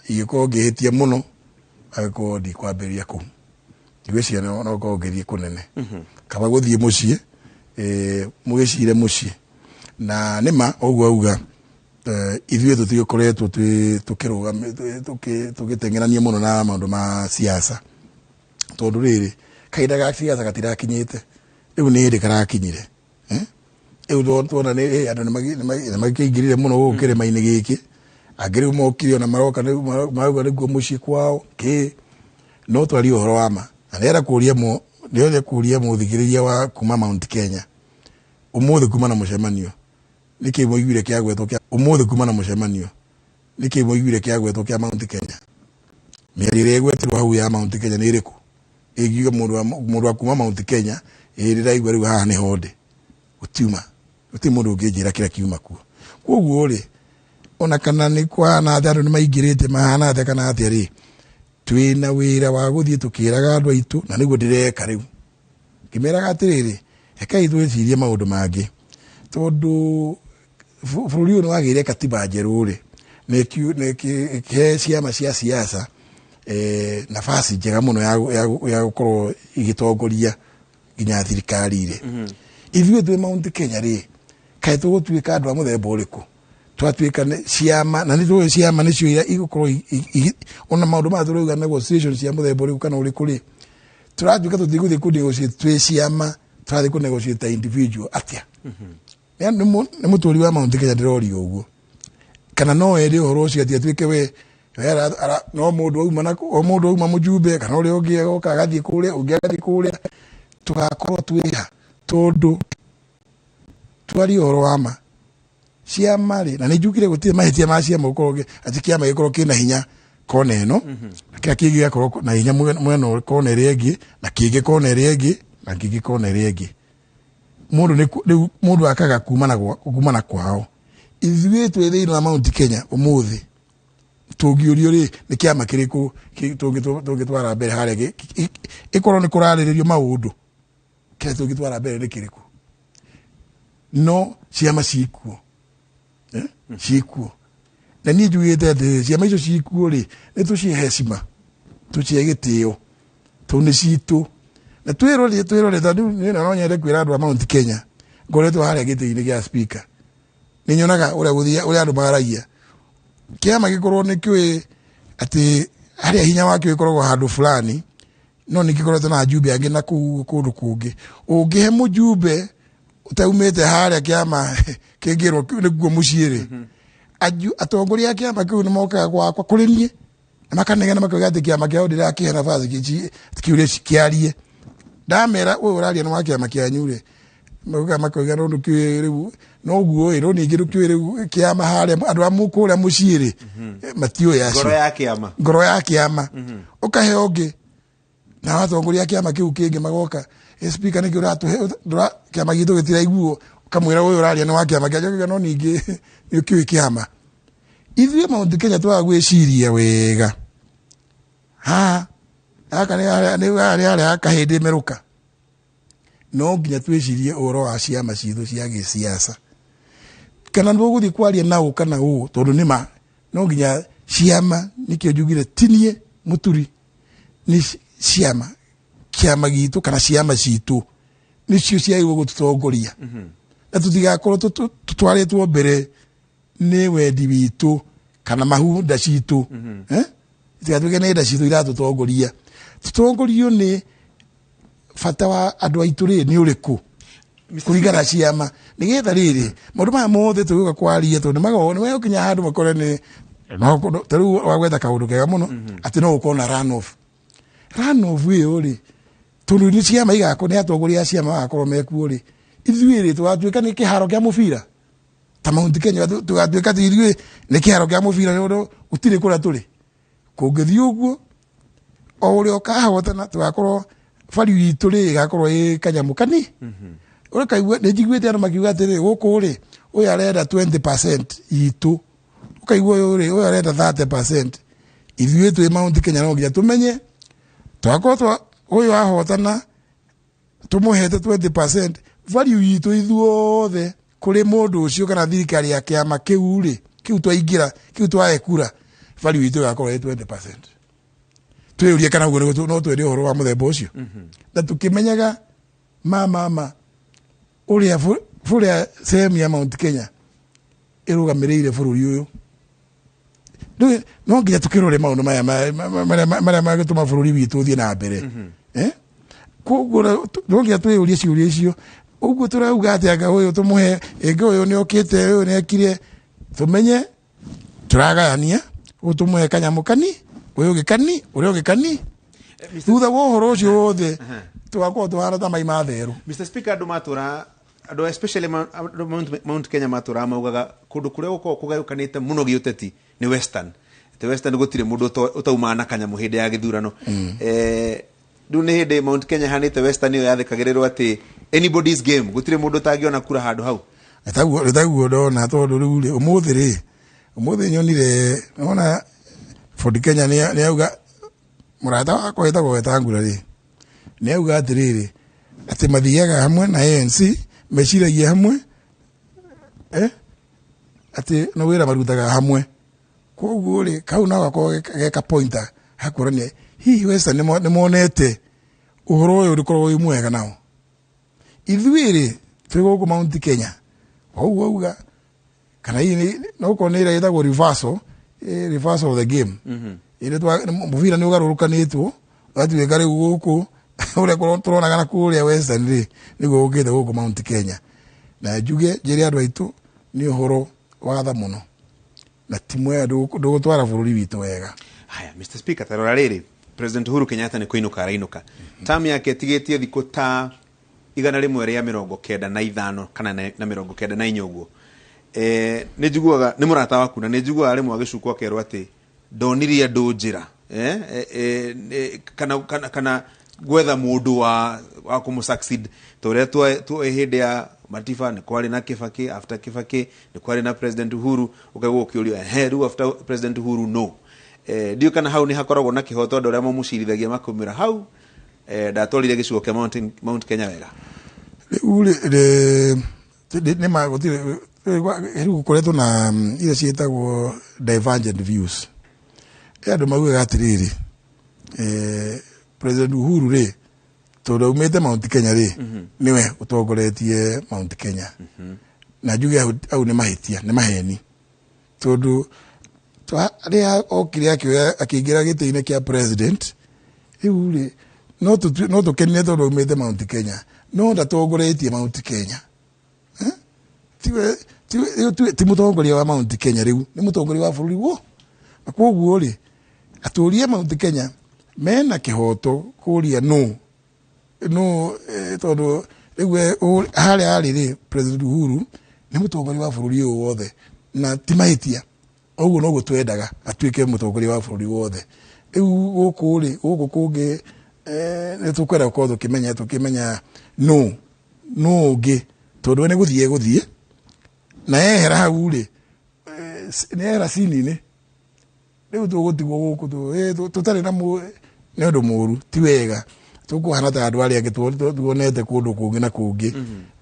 Ingĩkorwo ngĩhĩtia mũno, angĩkorwo ndikwambĩrĩria kũu, ngwĩciria no ngorwo ngĩthiĩ kũnene. Kaba gũthiĩ mũciĩ, mũgĩcire mũciĩ. Na nĩma ũguo auga, ithuĩ tũtigĩkoretwo twĩ tũgĩteng'erania mũno na maũndũ ma siasa, tondũ rĩrĩ, kahinda ga siasa gatirakinyĩte. Rĩu nĩ hĩndĩ karakinyire. Eh? Rĩu tuona nĩ andũ nĩ makĩingĩrire mũno gũkũ kĩrĩma-inĩ gĩkĩ. Angĩ rĩu mokire ona maroka rĩu marauga nĩkuo mũciĩ kwao kĩ. No twarie ũhoro wa ma, na nĩenda kũria nĩenda kũria mũthikĩrĩria wa kuma Mount Kenya ũmũthĩ, kuma na mũcemanio, nĩkĩ mũiguire kĩagwetwo kĩa ũmũthĩ? Kuma na mũcemanio, nĩkĩ mũiguire kĩagwetwo kĩa Mount Kenya? Mĩario ĩrĩa ĩgwetirwo hau ya Mount Kenya nĩ ĩrĩkũ? Ĩngiuga mũndũ wa kuma Mount Kenya, ĩĩ, ndĩraigua rĩu haha nĩho ndĩ. Gũtiuma, gũtirĩ mũndũ ũngĩnjĩra kĩrĩa kiuma kuo. Koguo rĩ, ona kana nĩ kũhana atĩa, andũ nĩ maingĩrĩte mahana atĩa kana atĩa rĩ, twĩna wĩra wa gũthiĩ tũkĩraga andũ aitũ, na nĩguo ndĩreka rĩu, ngĩmeraga atĩrĩrĩ, rekei twĩcirie maũndũ mangĩ, tondũ bũrũri ũyũ nĩ wagĩire katiba njerũ rĩ, na ĩkĩhe ciama cia siasa nafasi njega mũno ya gũkorwo igĩtongoria nginya thirikari rĩ. Ithuĩ twĩ Mount Kenya rĩ, kaĩ tũgũtuĩka andũ a mũthemba ũrĩkũ? Twatuĩka nĩ ciama, na nĩ tũĩ ciama nĩcio iria igũkorwo ona maũndũ maya tũrauga, negotiation cia mũthemba ũrĩkũ kana ũrĩkũ rĩ, tũratuĩka tũtigũthiĩ kũ negotiate twĩ ciama, tũrathiĩ kũ negotiate ta individual atĩa? Nĩ mũtũri wa Mount Kenya ndĩroria ũguo, kana no ere ũhoro ũcio atĩ atuĩke we no mũndũ auma na o mũndũ auma mũjumbe, kana ũrĩa ũngĩ agoka agathiĩ kũrĩa, ũngĩ agathiĩ kũrĩa, tũgakorwo twĩha? Tondũ twarie ũhoro wa ma, ciama rĩ, na nĩ njugire gũtirĩ mahĩtia ma ciama gũkorwo atĩ kĩama gĩkorwo kĩna hinya kona ĩno, na kĩrĩa kĩngĩ gĩgakorwo na hinya mwena kona ĩrĩa ĩngĩ, na kĩngĩ kona ĩrĩa ĩngĩ, na kĩngĩ kona ĩrĩa ĩngĩ. Mũndũ nĩ rĩu mũndũ akaga kuma na kwao. Ithuĩ twĩ thĩinĩ wa Mount Kenya ũmũthĩ, tũngĩũrio rĩ, nĩ kĩama kĩrĩkũ tũngĩtwara mbere harĩa ĩkorwo nĩ kũrarĩrĩrio maũndũ, kĩrĩa tũngĩtwara mbere nĩ kĩrĩkũ? No ciama ciikuo, eh? Ciikuo, na niĩ njugĩte atĩrĩrĩ, ciama icio ciikuo rĩ, nĩ tũcihe hecima, tũcihe gĩtĩo, tondũ nĩ citũ na twĩrore twĩrore. Tondũ niĩ no nyende kwĩra andũ a Mount Kenya, ngoretwo harĩa gĩtĩ-inĩ gĩa speaker, nĩ nyonaga ũrĩa gũthia, ũrĩa andũ maragia. Kĩama gĩkorwo nĩ kĩũĩ atĩ harĩa hinya wakĩo ĩkoragwo handũ fulani, no nĩ gĩkoretwo na ajumbe angĩ na kũu kũndũ kũngĩ. Ũngĩhe mũjumbe ũtaumĩte harĩa kĩama kĩngĩrwo nĩkuo mũciĩ rĩ, atongoria a kĩama kĩu nĩ mokaga gwakwa kũrĩ niĩ na makanegena, makauga atĩ kĩama kĩao ndĩrakĩhe nabathi kĩũria kĩarie. Ndamera, ũyũ ũraria nĩ wa kĩama kĩanyu rĩ, mauga makoiga no ndũkĩũĩ rĩu noguo ĩ, no ningĩ ndũkĩũĩ rĩu kĩama harĩa andũ a kũrĩa mũciĩ rĩ, matiũĩ acio. Ngoro ya kĩama. Ngoro ya kĩama. Ũkahe ũngĩ, na atongoria a kĩama kĩu kĩngĩ magoka, "Eh, speaker, nĩkĩ ũratũhe kĩama gitũ gĩtiraiguo?" Ũkamwĩra, ũyũ ũraria nĩ wa kĩama kĩa, no ningĩ nĩ ũkĩũĩ kĩama. Ithuĩ Mount Kenya twaga gwĩciria wega haha, gaka nĩ harĩa kahĩndĩ merũka. No nginya twĩcirie ũhoro wa ciama citũ cia gĩsiasa, kana nĩ ũgũthiĩ kwaria na ũ kana ũ, tondũ nĩ ma no nginya ciama, nĩkĩo njugire tinie mũturi nĩ ciama, kĩama gitũ kana ciama citũ nĩcio ciagĩrĩirwo gũtũtongoria, na tũtigakorwo tũtwarĩtwo mbere nĩ wendi witũ kana mahunda citũ, eh? Itigatuĩke nĩ nda citũ iratũtongoria, tũtongorio nĩ bata wa andũ aitũ rĩ nĩ ũrĩkũ kũringana na ciama, nĩgetha rĩrĩ maũndũ maya mothe tũgĩũka kwaria, tondũ nĩmagogo nĩmegũkinya handũ makore nĩ no ta rĩu wagweta kaũndũ kega mũno atĩ no gũkorwo na run off. Run off ĩyo rĩ, tondũ nĩ ciama igakorwo nĩ atongoria a ciama magakorwo mekuo rĩ, ithuĩ rĩ, tũgatuĩka nĩ kĩharo kĩa mũbira ta Mount Kenya? Tũgatuĩka atĩ ithuĩ nĩ kĩharo kĩa mũbira, nĩ ũndũ gũtirĩ kũrĩa tũrĩ. Kũngĩthiĩ ũguo, o ũrĩa ũkahotana, tũgakorwo value itũ rĩ ĩgakorwo ĩ kanyamũ kani. Ũkaigua nĩ njiguĩte andũ makiuga atĩrĩ, gũkũ rĩ, ũyũ arenda 20% itũ, ũkaigua ũyũ rĩ, ũyũ arenda 30%. Ithuĩ twĩ Mount Kenya no nginya tũmenye twakorwo ũyũ ahotana tũmũhete 20%, value itũ ithuothe kũrĩ mũndũ ũcio kana thirikari ya kĩama kĩu rĩ, kĩu twaingĩra, kĩu twahe kura, Value itũ ĩgakorwo ĩ 20%. Twĩyũrie kana ũguo nĩguo no twende ũhoro wa mũthemba ũcio, na tũkĩmenyaga ma ma ma ũrĩa bũrĩa sehemu ya Mount Kenya ĩrũgamĩrĩire bũrũri ũyũ. Rĩu no nginya tũkĩrore maũndũ maya marĩa mangĩtũma bũrũri witũ ũthiĩ na mbere. Eh? Koguo no nginya twĩyũrie ciũria icio. Ũguo tũrauga atĩ anga ũyũ tũmũhe ĩngĩ, ũyũ nĩ okĩte, ũyũ nĩ ekire, tũmenye tũragayania, ũyũ tũmũhe kanyamũ kani, ũyũ ũngĩ kani, ũrĩa ũngĩ kani. Thutha wa ũhoro ũcio wothe tũgakorwo tũhana ta mai ma therũ. Mr. Speaker, andũ matũra, andũ especially andũ Mount Kenya matũraga maugaga kũndũ kũrĩa gũkoragwo kũgayũkanĩte mũno gĩũteti nĩ Western, atĩ Western gũtirĩ mũndũ ũtaumaga na kanyamũ hĩndĩ ya gĩthurano. Rĩu nĩ hĩndĩ Mount Kenya ĩhanĩte Western ĩyo yathĩkagĩrĩrwo atĩ anybody's game, gũtirĩ mũndũ ũtangĩona kura handũ hau? Nĩ taguo ndona, tondũ rĩu rĩ, ũmũthĩ rĩ, ũmũthĩ nyonire nona Ford Kenya nĩ auga, mũrata wakwa wĩtagwo Wetangula rĩ, nĩ auga atĩrĩrĩ, atĩ mathiaga hamwe na ANC, meciragia hamwe, atĩ no wĩra marutaga hamwe. Koguo rĩ, kau no gakorwo geka pointer hakuonania hihi Western nĩ monete ũhoro ũyũ ũrĩkorwo wĩ mwega nao. Ithuĩ rĩ, twĩ gũkũ Mount Kenya, ũguo auga kana hihi no gũkorwo nĩ ĩrĩa ĩtagwo reversal, reversal of the game, ĩrĩa mũbira nĩ ũgarũrũkanĩtwo ũgatuĩka rĩu gũkũ ũrĩa tũronaga na kũrĩa Western rĩ, nĩguo ũkĩte gũkũ Mount Kenya. Na njuge njĩre andũ aitũ nĩ ũhoro wa tha mũno na ti mwega, ndũgũtwara bũrũri witũ wega. Haya, Mr. Speaker, ta rora rĩrĩ, President Uhuru Kenyatta nĩ kũinũka arainũka. Term yake ĩtigĩtie thikũ ta 195 kana na 94 ũguo. Nĩ njiguaga nĩ mũrata waku na nĩ njiguaga rĩmwe agĩcukwo akerwo atĩ ndonirie andũ njĩra, kana gwetha mũndũ wa kũmũ succeed ta ũrĩa tuoĩ hĩndĩ ya Matiba nĩ kwarĩ na Kibaki, after Kibaki nĩ kwarĩ na President Uhuru, ũkaigua ũkĩũrio, ehe, rĩu after President Uhuru no ndiũĩ kana hau nĩ hakoragwo na kĩhoto, andũ arĩa mamũcirithagia makumĩra hau ndatwarire gĩcigo kĩa Mount Kenya wega. Rĩu rĩ nĩ ma gũtirĩ rĩu gũkoretwo na iria ciĩtagwo divergent views. Andũ maugaga atĩrĩrĩ, President Uhuru rĩ, tondũ aumĩte Mount Kenya rĩ, nĩwe ũtongoretie Mount Kenya. Na njuge hau nĩ mahĩtia, nĩ maheni, tondũ rĩrĩa okire akĩoya akĩingĩra gĩtĩ-inĩ kĩa president rĩu rĩ, no tũkenire tondũ aumĩte Mount Kenya, no ndatongoretie Mount Kenya. Eh? Tiwe ti mũtongoria wa Mount Kenya, rĩu nĩ mũtongoria wa bũrũri wo. Na koguo rĩ, atũria Mount Kenya mena kĩhoto kũria nũ, tondũ rĩu we harĩa arĩ rĩ, President Uhuru nĩ mũtongoria wa bũrũri ũyũ wothe, na ti mahĩtia, ũguo noguo twendaga atuĩke mũtongoria wa bũrũri wothe. Rĩu gũkũ rĩ, gũkũ kũngĩ, nĩ tũkwenda gũkorwo tũkĩmenya nũ ũngĩ, tondũ we nĩ gũthiĩ egũthiĩ na ehera hau rĩ, nĩ ehera cini-inĩ, rĩu tũgũtigwo gũkũ tũtarĩ na nĩ ũndũ mũru, ti wega, tũkũhana ta andũ arĩa angĩ tuonete kũndũ kũngĩ na kũngĩ,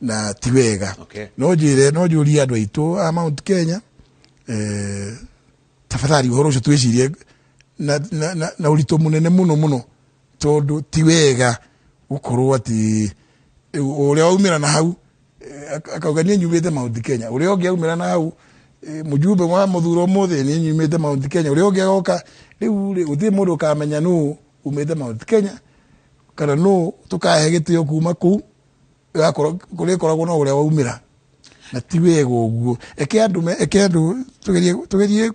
na ti wega. No njĩre, no njũrie andũ aitũ a Mount Kenya, tafadhali ũhoro ũcio twĩcirie na ũritũ mũnene mũno mũno, tondũ ti wega gũkorwo atĩ rĩu ũrĩa waumĩra na hau akauga niĩ nyumĩte Mount Kenya, ũrĩa ũngĩ aumĩra na hau, mũjumbe wa mũthuro ũmũthĩ, niĩ nyumĩte Mount Kenya, ũrĩa ũngĩ agoka. Rĩu rĩ, gũtirĩ mũndũ ũkamenya nũ umĩte Mount Kenya kana nũ tũkahe gĩtĩo kuma kũu, ĩgakorwo kũrĩa ĩkoragwo no ũrĩa waumĩra, na ti wega ũguo. Eke andũ tũgerie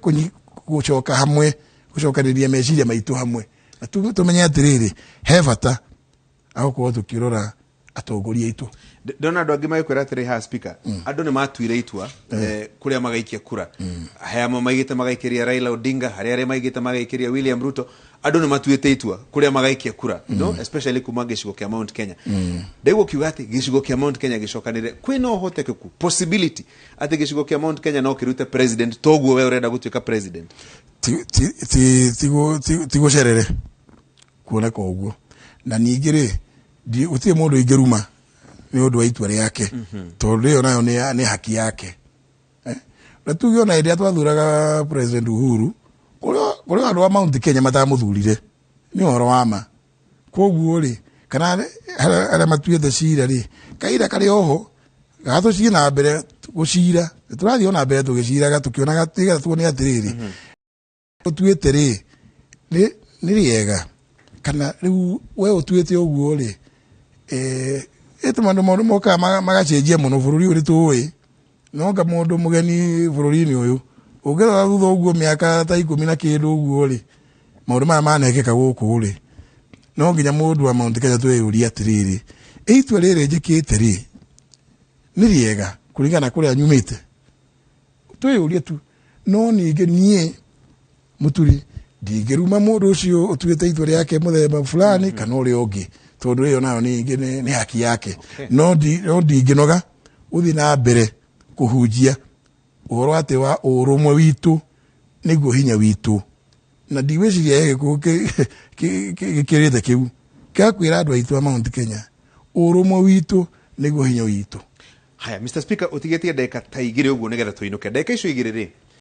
gũcoka hamwe, gũcokanĩria meciria maitũ hamwe, na tũmenye atĩrĩrĩ, he bata agũkorwo tũkĩrora atongoria aitũ. Ndona andũ angĩ magĩkwĩra atĩrĩ ha Speaker, andũ nĩ matuire itua kũrĩa magaikia kura. He amwe maigĩte magaikĩria Raila Odinga, harĩ arĩa maigĩte magaikĩria William Ruto. Andũ nĩ matuĩte itua kũrĩa magaikia kura, no especially kuma gĩcigo kĩa Mount Kenya. Ndaigua ũkiuga atĩ gĩcigo kĩa Mount Kenya gĩcokanĩrĩre, kwĩna ũhotekeku, possibility atĩ gĩcigo kĩa Mount Kenya no kĩrute president toguo we ũrenda gũtuĩka president? Ti gũcerere kuoneka ũguo. Na ningĩ rĩ, gũtirĩ mũndũ ingĩruma nĩ ũndũ wa itua rĩake, tondũ ĩyo nayo nĩ haki yake. Na tuge ona hĩndĩ ĩrĩa twathuraga President Uhuru, Kũrĩ andũ a Mount Kenya matamũthurire, nĩ ũhoro wa ma. Koguo rĩ, kana arĩa matuĩte cira rĩ, kaira karĩ oho gatũciĩ na mbere gũcira, tũrathiĩ ona mbere tũgĩciraga tũkĩonaga nĩgetha tuone atĩrĩrĩ, ũtuĩte rĩ nĩ rĩega kana rĩu we ũtuĩte ũguo rĩ, ĩtũ maũndũ maũndũ mokaga magacenjia mũno bũrũri ũyũ nĩ tũĩ nonga mũndũ mũgeni bũrũri-inĩ ũyũ ũngĩrora thutha ũguo mĩaka ta 10 na kĩndũ ũguo rĩ, maũndũ maya manekĩka gũkũ rĩ, no nginya mũndũ wa Mount Kenya twĩyũrie atĩrĩrĩ, ĩ itua rĩrĩ njĩkĩte rĩ nĩ rĩega kũringana na kũrĩa nyumĩte, twĩyũrie tu. No ningĩ niĩ Mũturi ndingĩruma mũndũ ũcio ũtuĩte itua rĩake mũthemba fulani kana ũrĩa ũngĩ, tondũ ĩyo nayo ningĩ nĩ haki yake. No ndingĩnoga gũthiĩ na mbere kũhunjia ũhoro atĩ wa ũrũmwe witũ nĩguo hinya witũ, na ndigwĩciria he gĩkuũ gĩkĩrĩte kĩu kĩa kwĩra andũ aitũ a Mount Kenya ũrũmwe witũ nĩguo hinya witũ. Haya, Mr. Speaker, ũtigĩtie ndagĩka ta 2 ũguo nĩgetha tũinũke. Ndagĩka icio 2 rĩ,